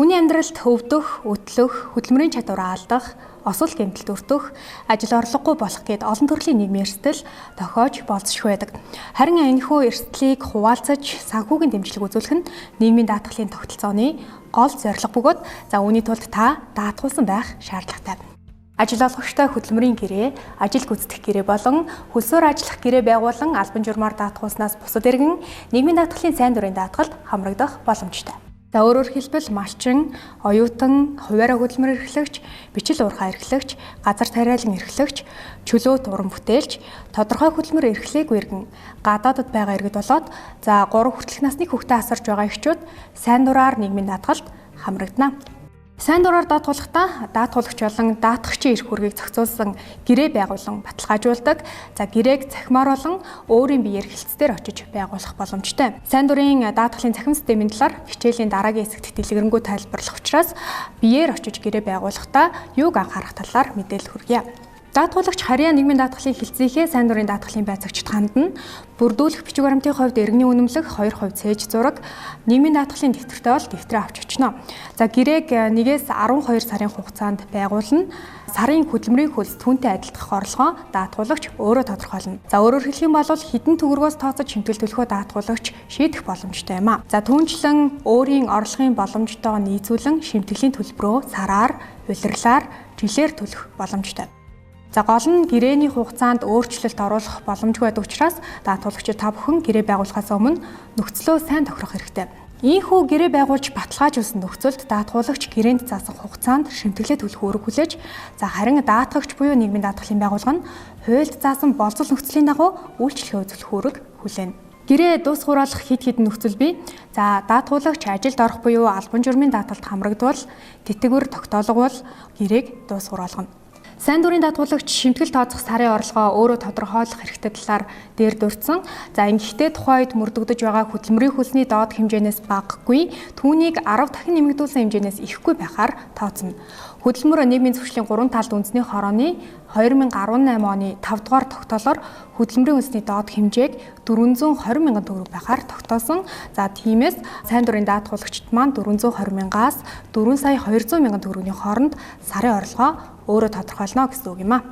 Хүний амьдралд өвдөх, өтлөх, хөдөлмөрийн чадвараа алдах, осол гэмтэлд өртөх, ажил орлогогүй болох гээд олон төрлийн нийгмийн эрсдэл тохиож болзошгүй байдаг. Харин энэхүү эрсдлийг хуваалцаж санхүүгийн дэмжлэг үзүүлэх нь нийгмийн даатгалын тогтолцооны гол зорилго бөгөөд за үүний тулд та даатгуулсан байх шаардлагатай. Ажил олгогчтой хөдөлмөрийн гэрээ, ажил гүйцэтгэх гэрээ болон хөлсөөр ажиллах гэрээ байгуулан албан журмаар даатгуулснаас бусад иргэн нийгмийн даатгалын сайн дурын даатгалд хамрагдах боломжтой. За өөрөөр хэлбэл малчин, оюутан, хувиараа хөдөлмөр эрхлэгч, бичил уурхай эрхлэгч, газар тариалан эрхлэгч, чөлөөт уран бүтээлч, тодорхой хөдөлмөр эрхлээгүй иргэн, гадаадад байгаа иргэд болоод за 3 хүртэлх насны хүүхдээ асарч байгаа эхчүүд сайн дураар нийгмийн даатгалд хамрагдана. Сайн дураар даатгуулахдаа даатгуулагч болон даатгагчийн эрх үүргийг зохицуулсан гэрээ байгуулан баталгаажуулдаг. За гэрээг цахимаар болон өөрийн биеэр хэлцээр очиж байгуулах боломжтой. Сайн дурын даатгалын цахим системийн талаар хичээлийн дараагийн хэсэгт дэлгэрэнгүй тайлбарлах учраас биеэр очиж гэрээ байгуулахдаа юуг анхаарах талаар мэдээлэл хүргье. Даатгуулагч харьяа нийгмийн даатгалын хэлцийнхээ сайн дурын даатгалын байцаагчид хандна. Бүрдүүлэх бичиг баримтын хувьд иргэний үнэмлэх 2% цээж зураг, нийгмийн даатгалын дэвтэртэй бол дэвтрээ авч очино. За гэрээг 1-ээс 12 сарын хугацаанд байгуулна. Сарын хөдөлмөрийн хөлс түүнтэй адилтгах орлогоо даатгуулагч өөрөө тодорхойлно. За өөрөөр хэлэх юм бол хэдэн төгрөгөөс тооцож шимтгэл төлөхөө даатгуулагч шийдэх боломжтой юм а. За түүнчлэн өөрийн орлогын боломжтойгоо нийцүүлэн шимтгэлийн төлбөрөө сараар, улирлаар, жилээр төлөх боломжтой. За гол нь гэрээний хугацаанд өөрчлөлт оруулах боломжгүй байдаг учраас даатгуулагчид та бүхэн гэрээ байгуулахаас өмнө нөхцлөө сайн тохирох хэрэгтэй. Ийхүү гэрээ байгуулж баталгаажуулсан нөхцөлд даатгуулагч гэрээнд заасан хугацаанд шимтгэлээ төлөх үүрэг хүлээж, за харин даатгагч буюу нийгмийн даатгалын байгууллага нь хуульд заасан болцол нөхцөлийн дагуу үйлчилгээ үзүүлэх үүрэг хүлээнэ. Гэрээ дуусгууруулах хэд хэдэн нөхцөл бий. За даатгуулагч ажилд орох буюу албан журмын даатгалд хамрагдвал, тэтгэвэр тогтоолговол гэрээг дуусгууруулгана. Сайн дурын даатгуулагч шимтгэл тооцох сарын орлогоо өөрөө тодорхойлох хэрэгтэй талаар дээр дурдсан. За ингэхдээ тухайн үед мөрдөгдөж байгаа хөдөлмөрийн хөлсний доод хэмжээнээс багагүй, түүнийг 10 дахин нэмэгдүүлсэн хэмжээнээс ихгүй байхаар тооцно. Хөдөлмөр нийгмийн зөрчлийн 3 талд үндэсний хорооны 2018 оны 5 дугаар тогтоолоор хөдөлмөрийн хөлсний доод хэмжээг 420 мянган төгрөг байхаар тогтоосон. За тиймээс сайн дурын даатгуулагчид маань 420 мянгаас 4 сая 200 мянган төгрөгийн хооронд сарын орлогоо өөрөө тодорхойлно гэсэн үг юм а.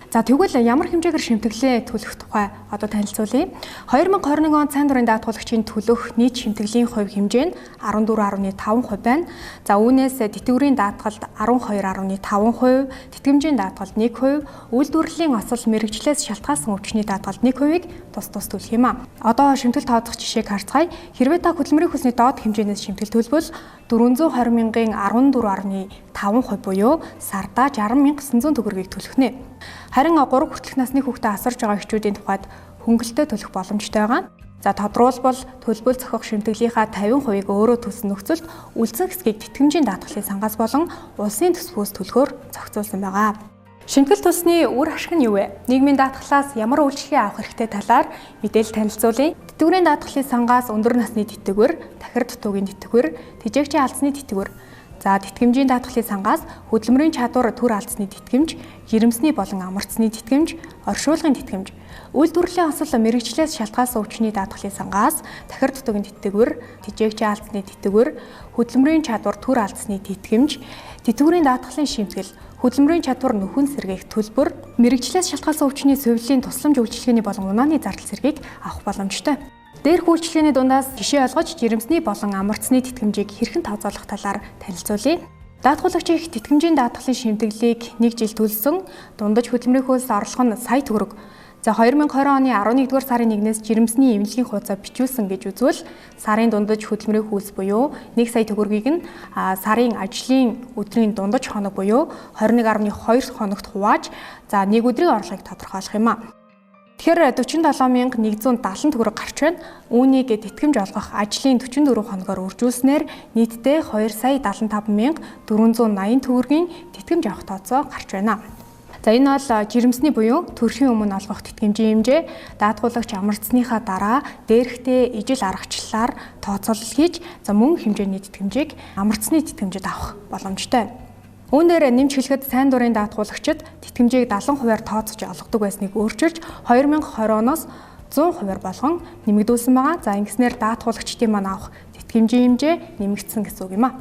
За тэгвэл ямар хэмжээгээр шимтгэлээ төлөх тухай одоо танилцуулъя. 2021 онд сайн дурын даатгуулагчийн төлөх нийт шимтгэлийн хувь хэмжээ нь 14.5% байна. За үүнээс тэтгэврийн даатгалд 12.5%, тэтгэмжийн даатгалд 1%, үйлдвэрлэлийн осол мэргэжлээс шалтгаалсан өвчний даатгалд 1%-ийг тус тус төлөх юм а. Одоо шимтгэл тооцох жишээг харцгаая. Хэрвээ та хөдөлмөрийн хөлсний доод хэмжээнээс шимтгэл төлбөл 420 мянган 14.5% буюу сардаа 60,900 төгрөгийг төлөх нэ. Харин 3 хүртэлх насны хүүхдээ асарч байгаа эхчүүдийн тухайд хөнгөлөлтөй төлөх боломжтой байгаа. За тодруулбал төлбөл зохих шимтгэлийнхаа 50%-ийг өөрөө төлсөн нөхцөлд үлдсэн хэсгийг тэтгэмжийн даатгалын сангаас болон улсын төсвөөс төлөхөөр зохицуулсан байгаа. Шимтгэл төлсний үр ашиг нь юу вэ? Нийгмийн даатгалаас ямар үйлчилгээ авах хэрэгтэй талаар мэдээлэл танилцуулъя. Тэтгэврийн даатгалын сангаас өндөр насны тэтгэвэр, тахир дутуугийн тэтгэвэр, тэжээгчийн алдсны тэтгэвэр. За тэтгэмжийн даатгалын сангаас хөдөлмөрийн чадвар төр алдсны тэтгэмж, жирэмсний болон амарцны тэтгэмж, оршуулгын тэтгэмж, үйлдвэрлэлийн осол мэргэжлээс шалтгаалсан өвчний даатгалын сангаас тахир дутуугийн тэтгэвэр, тэжээгчийн алдсны тэтгэвэр, хөдөлмөрийн чадвар төр алдсны тэтгэмж, тэтгэврийн даатгалын шимтгэл, хөдөлмөрийн чадвар нөхөн сэргээх төлбөр, мэргэжлээс шалтгаалсан өвчний сувилын тусламж үйлчилгээний болон унааны зардал сэргийг авах боломжтой. Дээрх үйлчилгээний дундаас жишээ олгож жирэмсний болон амарцны тэтгэмжийг хэрхэн тооцоолох талаар танилцуулъя. Даатгуулагчийн тэтгэмжийн даатгалын шимтгэлийг нэг жил төлсөн дундаж хөдөлмөрийн хөлс орлого нь сая төгрөг. За 2020 оны 11-р сарын 1-ээс жирэмсний эмнэлгийн хуудасаа бичүүлсэн гэж үзвэл сарын дундаж хөдөлмөрийн хөлс буюу 1 сая төгрөгийг нь сарын ажлын өдрийн дундаж хоног буюу 21.2 хоногт хувааж за нэг өдрийн орлогыг тодорхойлох юм а. Тэгэхээр 47,170 төгрөг гарч байна. Үүнийг тэтгэмж олгох ажлын 44 хоногоор үржүүлснээр нийтдээ 2 сая 75,480 төгрөгийн тэтгэмж авах тооцоо гарч байна. За энэ бол жирэмсний буюу төрхийн өмнө олгох тэтгэмжийн хэмжээ даатгуулагч амарцсныхаа дараа дээрэхтэй ижил аргачлалаар тооцоолол хийж за мөн хэмжээний тэтгэмжийг амарцсны тэтгэмжид авах боломжтой. Үүн дээр нэмж хэлэхэд сайн дурын даатгуулагчид тэтгэмжийг 70%-аар тооцож олгодог байсныг өөрчилж 2020 оноос 100%-аар болгон нэмэгдүүлсэн байгаа. За ингэснээр даатгуулагчдын маань авах тэтгэмжийн хэмжээ нэмэгдсэн гэсэн үг юм а.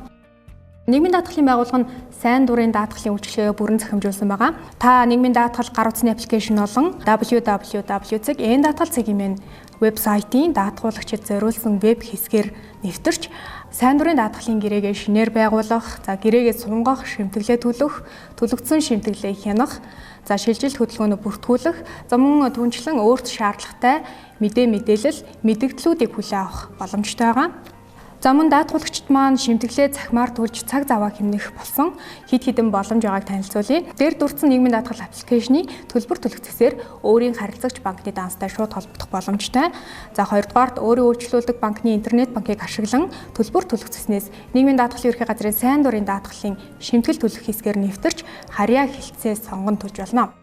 Нийгмийн даатгалын байгууллага нь сайн дурын даатгалын үйлчилгээг бүрэн зохимжуулсан байгаа. Та нийгмийн даатгал гар утасны аппликейшн болон www.ndaatgal.mn вебсайтын даатгуулагчид зориулсан веб хэсгээр нэвтэрч сайн дурын даатгалын гэрээгээ шинээр байгуулах, за гэрээгээ сунгах, шимтгэлээ төлөх, төлөгдсөн шимтгэлээ хянах, за шилжилт хөдөлгөөнөө бүртгүүлэх, за мөн түнчлэн өөрт шаардлагатай мэдээ мэдээлэл, мэдэгдлүүдийг хүлээн авах боломжтой байгаа. За мөн даатгуулагчид маань шимтгэлээ цахимаар төлж цаг заваа хэмнэх болсон хэд хэдэн боломж байгааг танилцуулъя. Дээр дурдсан нийгмийн даатгал аппликейшны төлбөр төлөх зэсээр өөрийн харилцагч банкны данстай шууд холбогдох боломжтой. За хоёрдугаарт өөрийн үйлчлүүлдэг банкны интернет банкыг ашиглан төлбөр төлөх зэснээс нийгмийн даатгалын ерхий газрын сайн дурын даатгалын шимтгэл төлөх хэсгээр нэвтэрч харьяа хэлтсээ сонгон төлж болно.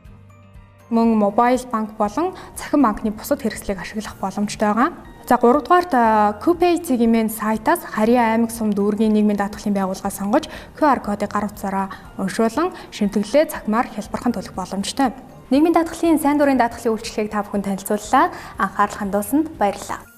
Мөн мобайл банк болон цахим банкны бусад хэрэгслийг ашиглах боломжтой байгаа. За 3 дугаарт QPay цэгийн сайтаас Харьяа аймаг сум дүүргийн нийгмийн даатгалын байгууллагаа сонгож QR кодыг гар утсаараа уншуулан шимтгэлээ цахимаар хялбархан төлөх боломжтой. Нийгмийн даатгалын сайн дурын даатгалын үйлчилгээг та бүхэн танилцууллаа. Анхаарал хандуулсанд баярлалаа.